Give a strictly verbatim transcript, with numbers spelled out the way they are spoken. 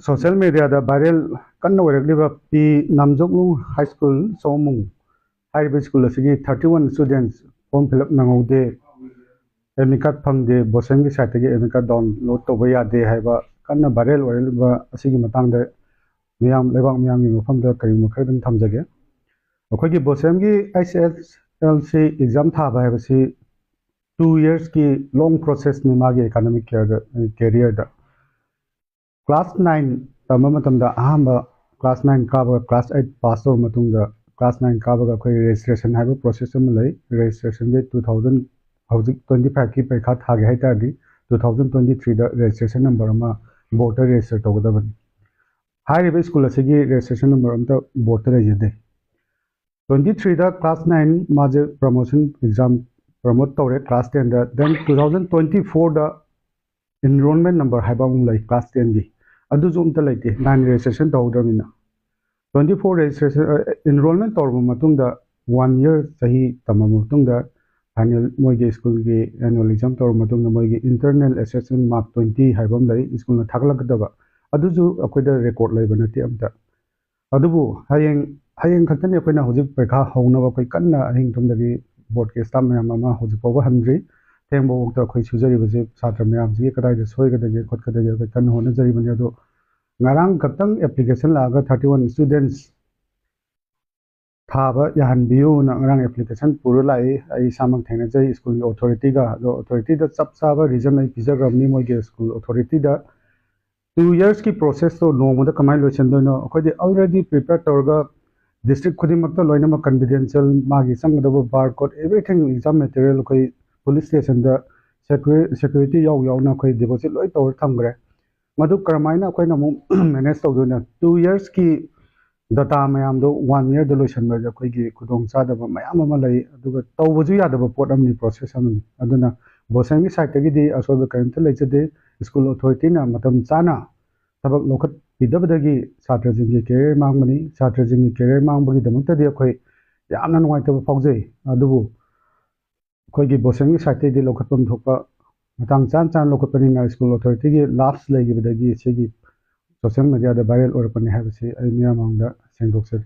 Social ꯃꯦꯗꯤꯌꯥꯗ viral ꯀꯟꯅ ꯑꯣꯏꯔꯛꯂꯤꯕ ꯄꯤ ꯅꯥꯝꯖꯣꯛꯅꯨꯡ high school ꯁꯣꯃꯨꯡ ꯍꯥꯏꯔꯤꯕ ꯁ꯭ꯀꯨꯜ ꯑꯁꯤꯒꯤ thirty one students form fill up ꯅꯪꯍꯧꯗꯦ, ꯑꯦꯗꯃꯤꯠ ꯀꯥꯔꯗ ꯐꯪꯗꯦ, ꯕꯣꯁꯦꯝꯒꯤ ꯁꯥꯏꯠꯇꯒꯤ ꯑꯦꯗꯃꯤꯠ ꯀꯥꯔꯗ ꯗꯥꯎꯟꯂꯣꯗ ꯇꯧꯕ ꯌꯥꯗꯦ ꯍꯥꯏꯕ ꯀꯟꯅ ꯚꯥꯏꯔꯦꯜ ꯑꯣꯏꯔꯛꯂꯤꯕ ꯑꯁꯤꯒꯤ ꯃꯇꯥꯡꯗ ꯃꯤꯌꯥꯝ, ꯂꯩꯕꯥꯛ ꯃꯤꯌꯥꯝꯒꯤ ꯃꯐꯝꯗ ꯀꯔꯤꯒꯨꯝꯕ ꯈꯔꯗꯪ ꯊꯝꯖꯒꯦ꯫ ꯑꯩꯈꯣꯏꯒꯤ ꯕꯣꯁꯦꯝꯒꯤ ꯑꯩꯆ ꯑꯦꯁ ꯑꯦꯜ ꯁꯤ ꯑꯦꯛꯖꯥꯝ ꯊꯥꯕ ꯍꯥꯏꯕꯁꯤ ꯇꯨ ꯌꯔꯁꯀꯤ ꯂꯣꯡ ꯄ꯭ꯔꯣꯁꯦꯁꯅꯤ ꯃꯥꯒꯤ ꯑꯦꯀꯥꯗꯃꯤꯛ ꯀꯦꯔꯤꯌꯔꯗ꯫ ꯀ꯭ꯂꯥꯁ ꯅꯥꯏꯟ ꯇꯝꯕ ꯃꯇꯝꯗ ꯑꯍꯥꯟꯕ ꯀ꯭ꯂꯥꯁ ꯅꯥꯏꯟ ꯀꯥꯕꯒ ꯀ꯭ꯂꯥꯁ ꯑꯩꯠ ꯄꯥꯁ ꯇꯧꯔꯕ ꯃꯇꯨꯡꯗ ꯀ꯭ꯂꯥꯁ ꯅꯥꯏꯟ ꯀꯥꯕꯒ ꯑꯩꯈꯣꯏ ꯔꯦꯖꯤꯁꯇ꯭ꯔꯦꯁꯟ ꯍꯥꯏꯕ ꯄ꯭ꯔꯣꯁꯦꯁ ꯑꯃ ꯂꯩ꯫ ꯔꯦꯖꯤꯁꯇ꯭ꯔꯦꯁꯟꯁꯦ ꯇꯨ ꯊꯥꯎꯖꯟ, ꯍꯧꯖꯤꯛ ꯇ꯭ꯋꯦꯟꯇꯤ ꯐꯥꯏꯚꯀꯤ ꯄꯔꯤꯈꯥ ꯊꯥꯒꯦ ꯍꯥꯏ ꯇꯥꯔꯗꯤ ꯇꯨ ꯊꯥꯎꯖꯟ ꯇ꯭ꯋꯦꯟꯇꯤ ꯊ꯭ꯔꯤꯗ ꯔꯦꯖꯤꯁꯇ꯭ꯔꯦꯁꯟ ꯅꯝꯕꯔ ꯑꯃ ꯕꯣꯔꯗꯇ ꯔꯦꯖꯤꯁꯇꯔ ꯇꯧꯒꯗꯕꯅꯤ꯫ ꯍꯥꯏꯔꯤꯕ ꯁ꯭ꯀꯨꯜ ꯑꯁꯤꯒꯤ ꯔꯦꯖꯤꯁꯇ꯭ꯔꯦꯁꯟ ꯅꯝꯕꯔ ꯑꯝꯇ ꯕꯣꯔꯗꯇ ꯂꯩꯖꯗꯦ꯫ ꯇ꯭ꯋꯦꯟꯇꯤ ꯊ꯭ꯔꯤꯗ ꯀ꯭ꯂꯥꯁ ꯅꯥꯏꯟ ꯃꯥꯁꯦ ꯄ꯭ꯔꯃꯣꯁꯟ ꯑꯦꯛꯖꯥꯝ ꯄ꯭ꯔꯃꯣꯠ ꯇꯧꯔꯦ ꯀ꯭ꯂꯥꯁ ꯇꯦꯟꯗ꯫ ꯗꯦꯟ ꯇꯨ ꯊꯥꯎꯖꯟ ꯇ꯭ꯋꯦꯟꯇꯤ ꯐꯣꯔꯗ ꯏꯟꯔꯣꯜꯃꯦꯟ ꯅꯝꯕꯔ ꯍꯥꯏꯕ ꯑꯃꯨꯛ ꯂꯩ ꯀ꯭ꯂꯥꯁ ꯇꯦꯟꯒꯤ, ꯑꯗꯨꯁꯨ ꯑꯝꯇ ꯂꯩꯇꯦ, ꯅꯥꯏꯟ ꯔꯦꯖꯤꯁꯇ꯭ꯔꯦꯁꯟ ꯇꯧꯍꯧꯗ꯭ꯔꯕꯅꯤꯅ꯫ ꯇ꯭ꯋꯦꯟꯇꯤ ꯐꯣꯔ ꯔꯦꯖꯤꯁꯇ꯭ꯔꯦꯁꯟ, ꯏꯟꯔꯣꯜꯃꯦꯟ ꯇꯧꯔꯕ ꯃꯇꯨꯡꯗ ꯋꯥꯟ ꯌꯔ ꯆꯍꯤ ꯇꯝꯃꯕ ꯃꯇꯨꯡꯗ ꯐꯥꯏꯅꯦꯜ ꯃꯣꯏꯒꯤ ꯁ꯭ꯀꯨꯜꯒꯤ ꯑꯦꯅꯨꯋꯦꯜ ꯑꯦꯛꯖꯥꯝ ꯇꯧꯔꯕ ꯃꯇꯨꯡꯗ ꯃꯣꯏꯒꯤ ꯏꯟꯇꯔꯅꯦꯜ ꯑꯦꯁꯦꯁꯃꯦꯟ ꯃꯥꯔꯛ ꯇ꯭ꯋꯦꯟꯇꯤ ꯍꯥꯏꯕ ꯑꯃ ꯂꯩ, ꯁ꯭ꯀꯨꯜꯅ ꯊꯥꯒꯠꯂꯛꯀꯗꯕ, ꯑꯗꯨꯁꯨ ꯑꯩꯈꯣꯏꯗ ꯔꯦꯀꯣꯔꯗ ꯂꯩꯕ ꯅꯠꯇꯦ ꯑꯝꯇ꯫ ꯑꯗꯨꯕꯨ ꯍꯌꯦꯡ, ꯍꯌꯦꯡ ꯈꯛꯇꯅꯤ ꯑꯩꯈꯣꯏꯅ ꯍꯧꯖꯤꯛ ꯄꯔꯤꯈꯥ ꯍꯧꯅꯕ ꯑꯩꯈꯣꯏ ꯀꯟꯅ ꯑꯍꯤꯡ ꯇꯨꯝꯗꯕꯤ ꯕꯣꯔꯗꯀꯤ ꯁ꯭ꯇꯥꯐ ꯃꯌꯥꯝ ꯑꯃ ꯍꯧꯖꯤꯛ ꯐꯥꯎꯕ ꯍꯟꯗ꯭ꯔꯤ꯫ ꯊꯦꯡꯕꯐꯥꯎꯗ ꯑꯩꯈꯣꯏ ꯁꯨꯖꯔꯤꯕꯁꯤ ꯁꯥꯇ꯭ꯔ ꯃꯌꯥꯝꯁꯤꯒꯤ ꯀꯗꯥꯏꯗ ꯁꯣꯏꯒꯗꯒꯦ ꯈꯣꯠꯀꯗꯒꯦ ꯑꯩꯈꯣꯏ ꯀꯟꯅ ꯍꯣꯠꯅꯖꯔꯤꯕꯅꯤ꯫ ꯑꯗꯣ ꯉꯔꯥꯡ ꯈꯛꯇꯪ ꯑꯦꯄ꯭ꯂꯤꯀꯦꯁꯟ ꯂꯥꯛꯑꯒ ꯊꯥꯔꯇꯤ ꯋꯥꯟ ꯁ꯭ꯇꯨꯗꯦꯟꯠꯁ ꯊꯥꯕ ꯌꯥꯍꯟꯕꯤꯌꯨꯅ ꯉꯔꯥꯡ ꯑꯦꯄ꯭ꯂꯤꯀꯦꯁꯟ ꯄꯨꯔ ꯂꯥꯛꯏ꯫ ꯑꯩ ꯏꯁꯥꯃꯛ ꯊꯦꯡꯅꯖꯩ ꯁ꯭ꯀꯨꯜꯒꯤ ꯑꯣꯊꯣꯔꯤꯇꯤꯒ꯫ ꯑꯗꯣ ꯑꯣꯊꯣꯔꯤꯇꯤꯗ ꯆꯞ ꯆꯥꯕ ꯔꯤꯖꯟ ꯑꯩ ꯄꯤꯖꯈ꯭ꯔꯕꯅꯤ ꯃꯣꯏꯒꯤ ꯁ꯭ꯀꯨꯜ ꯑꯣꯊꯣꯔꯤꯇꯤꯗ꯫ ꯇꯨ ꯌꯔꯁꯀꯤ ꯄ꯭ꯔꯣꯁꯦꯁꯇꯣ ꯅꯣꯡꯃꯗ ꯀꯃꯥꯏꯅ ꯂꯣꯏꯁꯤꯟꯗꯣꯏꯅꯣ? ꯑꯩꯈꯣꯏꯗꯤ ꯑꯜꯔꯦꯗꯤ ꯄ꯭ꯔꯤꯄꯦꯌꯔ ꯇꯧꯔꯒ ꯗꯤꯁꯇ꯭ꯔꯤꯛ ꯈꯨꯗꯤꯡꯃꯛꯇ ꯂꯣꯏꯅꯃꯛ ꯀꯟꯐꯤꯗꯦꯟꯁꯤꯌꯦꯜ, ꯃꯥꯒꯤ ꯆꯪꯒꯗꯕ bar code, everything, exam material ꯑꯩꯈꯣꯏ ꯄꯨꯂꯤꯁ ꯁ꯭ꯇꯦꯁꯟꯗ ꯁꯦꯀ꯭ꯌꯨꯔꯤꯇꯤ ꯌꯥꯎ ꯌꯥꯎꯅ ꯑꯩꯈꯣꯏ ꯗꯤꯄꯣꯖꯤꯠ ꯂꯣꯏ ꯇꯧꯔ ꯊꯝꯈ꯭ꯔꯦ꯫ ꯃꯗꯨ ꯀꯔꯝꯍꯥꯏꯅ ꯑꯩꯈꯣꯏꯅ ꯑꯃꯨꯛ ꯃꯦꯅꯦꯖ ꯇꯧꯗꯣꯏꯅꯣ? ꯇꯨ ꯌꯔꯁꯀꯤ ꯗꯇꯥ ꯃꯌꯥꯝꯗꯣ ꯋꯥꯟ ꯌꯔꯗ ꯂꯣꯏꯁꯤꯟꯕꯁꯦ ꯑꯩꯈꯣꯏꯒꯤ ꯈꯨꯗꯣꯡꯆꯥꯗꯕ ꯃꯌꯥꯝ ꯑꯃ ꯂꯩ, ꯑꯗꯨꯒ ꯇꯧꯕꯁꯨ ꯌꯥꯗꯕ ꯄꯣꯠ ꯑꯃꯅꯤ, ꯄ꯭ꯔꯣꯁꯦꯁ ꯑꯃꯅꯤ꯫ ꯑꯗꯨꯅ ꯕꯣꯁꯦꯝꯒꯤ ꯁꯥꯏꯠꯇꯒꯤꯗꯤ ꯑꯁꯣꯏꯕ ꯀꯔꯤꯝꯇ ꯂꯩꯖꯗꯦ꯫ ꯁ꯭ꯀꯨꯜ ꯑꯣꯊꯣꯔꯤꯇꯤꯅ ꯃꯇꯝ ꯆꯥꯅ ꯊꯕꯛ ꯂꯧꯈꯠꯄꯤꯗꯕꯗꯒꯤ ꯁꯥꯇ꯭ꯔꯁꯤꯡꯒꯤ ꯀꯦꯔꯤꯌꯔ ꯃꯥꯡꯕꯅꯤ꯫ ꯁꯥꯇ꯭ꯔꯁꯤꯡꯒꯤ ꯀꯦꯔꯤꯌꯔ ꯃꯥꯡꯕꯒꯤꯗꯃꯛꯇꯗꯤ ꯑꯩꯈꯣꯏ ꯌꯥꯝꯅ ꯅꯨꯡꯉꯥꯏꯇꯕ ꯐꯥꯎꯖꯩ꯫ ꯑꯗꯨꯕꯨ ꯑꯩꯈꯣꯏꯒꯤ ꯕꯣꯁꯦꯝꯒꯤ ꯁꯥꯏꯠꯇꯒꯤꯗꯤ ꯂꯧꯈꯠꯐꯝ ꯊꯣꯛꯄ ꯃꯇꯥꯡ ꯆꯥꯅ ꯆꯥꯅ ꯂꯧꯈꯠꯄꯅꯤꯅ ꯁ꯭ꯀꯨꯜ ꯑꯣꯊꯣꯔꯤꯇꯤꯒꯤ ꯂꯥꯞꯁ ꯂꯩꯈꯤꯕꯗꯒꯤ ꯁꯤꯒꯤ ꯁꯣꯁꯦꯜ ꯃꯦꯗꯤꯌꯥꯗ ꯚꯥꯏꯔꯦꯜ ꯑꯣꯏꯔꯛꯄꯅꯤ ꯍꯥꯏꯕꯁꯤ ꯑꯩ ꯃꯤꯌꯥꯝ ꯃꯥꯡꯗ ꯁꯦꯡꯗꯣꯛꯆꯔꯤ꯫